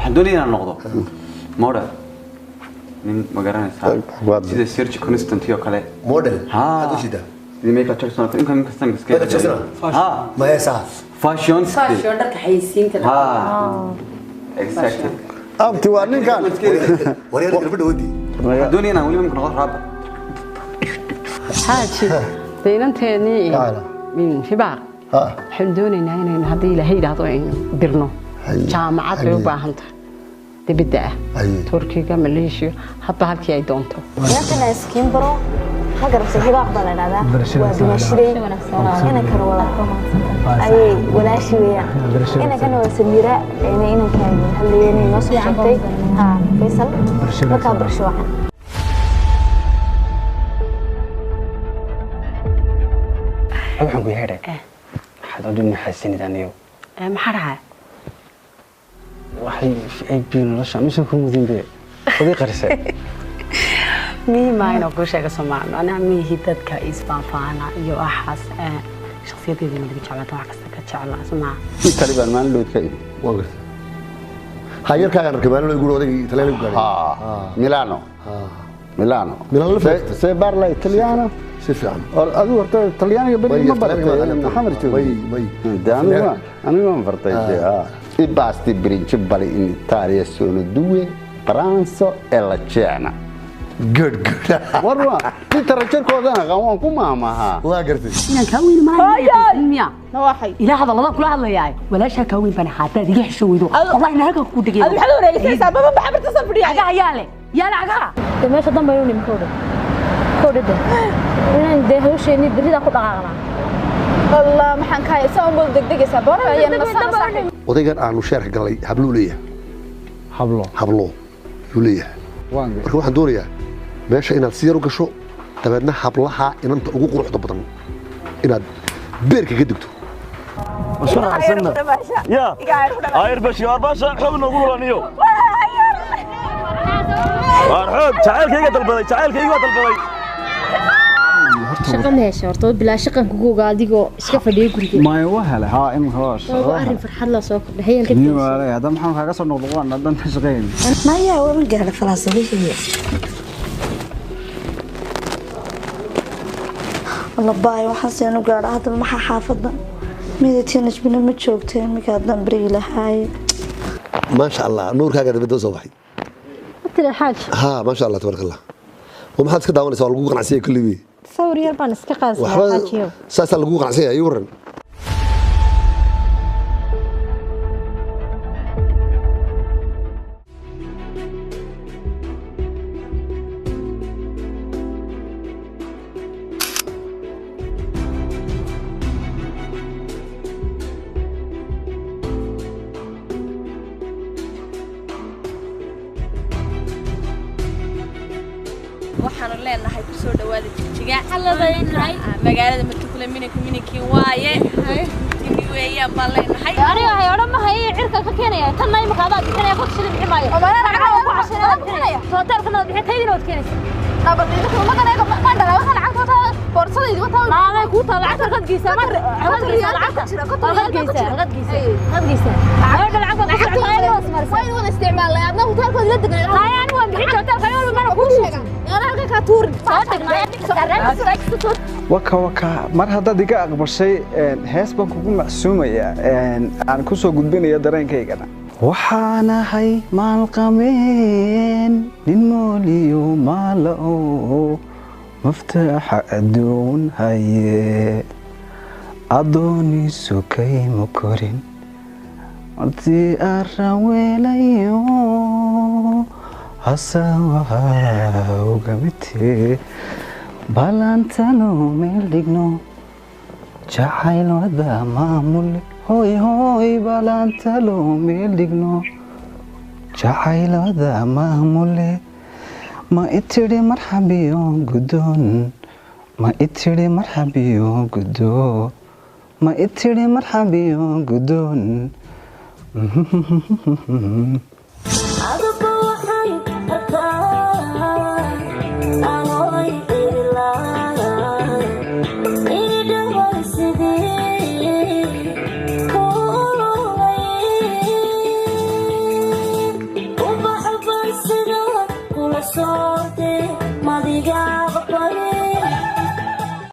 Waxaan doonaya inaan noqdo model, nin ma garanaysaa, sida Serge Constantine oo kale. Model? Ha. Maxaad u jeedaa? Sidii Michael Jackson oo kale, inkan kasta iska. Michael Jackson? Ha. Ma heesaa? Fashion. Fashion, dharka xayeysiinta. Ha, exactly. Abti, waa ninkan. Waryaal gabadha wadi. Waxaan doonaya inaan weliba noqdo rapper. Xaaji, deynanteenii Hibaaq waxaynu doonaynaa inaynu, haddii Ilaahay yidhaahdo, aynu dirno jaamacad. Bay u baahan tahay dibadda ah, Turkiga, Maleeshiya, hadba halkii ay doonto. Inankana iskiin baro, ma garabtay? Hibaaq baa la dhahdaa, waa dumaashiday. Inankana wala ayay walaashi weeyaan. Inankana waa Samiira, inankan hadlayeen noo soo sheegtay. Ha, Faysal, markaa barasho wacan. Waxaan ku yeedhay, waxaad u naxariisanid aniyo. Maxaa dhacay? Waxay ay biyo nolosha mise ku mudin be odii qarisay. Muhiim ah inaan kuu sheego Soomaali, macnaha miihi dadka isfaanfaana iyo waxaas. Shakhsiyadeeda laga jeclaata, wax kasta ka jeclaa somaa. Itali baan maalin dhoweyd ka imi. Waa gartay. Ha, yarkaagaan arkay maalin loo guuri odaygii Talyaanigu gaadhay. Milano, Milano. Milano la Se se parla italiano? Si fiican. Adigu horta Talyaaniga beri ma baratay? Xamar joogay. May. De anigu waan bartay de. I pasti principali in Italia sono due: pranzo e la cena. Good, good. War waa literature-koodana aqaan, waan ku maamahaa. Waa gartay. Inaan kaa weyn maaha miya? Ilaa hadallada kula hadlayaa, walaashaa kaa weyn baan. Haddaad iga xisho weydo, wallahi na halkan ku dhigay. Adu maxaad wareegaysaa? Baba baxbarta san fadhiya. Cagaha yaa leh, yaa leh cagaha. De meesha dan baynu nimi, kowdha kowdha de inaan dee hawsheenii berridaa ku dhaqaaqnaa. Allah, maxaan ka haysaa? Un baad degdegaysaa, boora ayaan nasana saaxiib. Odaygan aanu sheerka galnay habluu leeyahay. Hablo? Hablo yuu leeyahay. Marka waxaan doonayaa meesha inaad si yar u gasho, dabeedna hablaha inanta ugu quruxda badan inaad beerka ka digto. Ya ayr bashi war basha xoog noogu lulaniyo, waar xoog jacaylkayga dalbaday, jacaylkayga waa dalbaday. Shaqa ma hesha horta? Bilaa shaqan kugu ogaa adigoo iska fadhiya guriga. Maya, waa helay, haa, imika waa. Waa arrin farxad la soo kordhay hayalka. Niyo waalay, hadda maxaan kaaga soo noqdo? Waan haddan ka shaqeyn. Maya, waa gaadha falaasafihii. Wallahi waxaan seen u gaadha hadda, maxaa xaafadda midatii Najmina ma joogto iminka, haddaan barigi lahaay. Maasha Allah, nuurkaaga dabadda soo baxay. Tiri xaaj. Ha, maasha Allah, tabaaraka Allah. Waa maxaad iska daawanaysaa? Waa lagu qanacsiyay kulli. Sawir yar baan iska qaasaya. Waxba xaajiyo. Saasaa lagu qanacsiyay, ii waran. Waxaanu leenahay kusoo dhawaada Jigjiga, magaalada martikule. Minanka minankii waaye, gurtini weeyaan baan leenahay. Aniga hay odhan ma haye, cirka ka keenaya tanna imika adaa bixinaya, kod shilin bixin maayo. Lacag ku cashanada bixinaya, hotelkana waad bixin, taydina waad keenaysa. Naamay kuu taal lacagta, halkaad geysaa? Mar halkaad geysaa lacagta? Halkaad geysaa? Halkaad geysaa? Halkaad geysaa? Gabadha lacag baad ku socotaa, ayaga waad ismarisay. Naaya, anigu waan bixin hotelka, anigu walba mana kuu sheegan. Soo tagnaa. Waka waka, mar haddaad iga aqbashay, hees baan kugu macsuumayaa, aan ku soo gudbinaya dareenkaygana. Waxaan ahay maalqameen, nin mooliyo maala oo maftaaxa adduun haye, adooniisu kayma korin martii arraweelayo hasawaha ugamitee balantano meel dhigno jacayl wada maamul, hoy hoy, balantalo meel dhigno jacayl wada maamule. Ma itidhi marxabiyo guddoon, ma itidhi marxabiyo guddo, ma itidhi marxabiyo guddoon. Garsoorte madiga.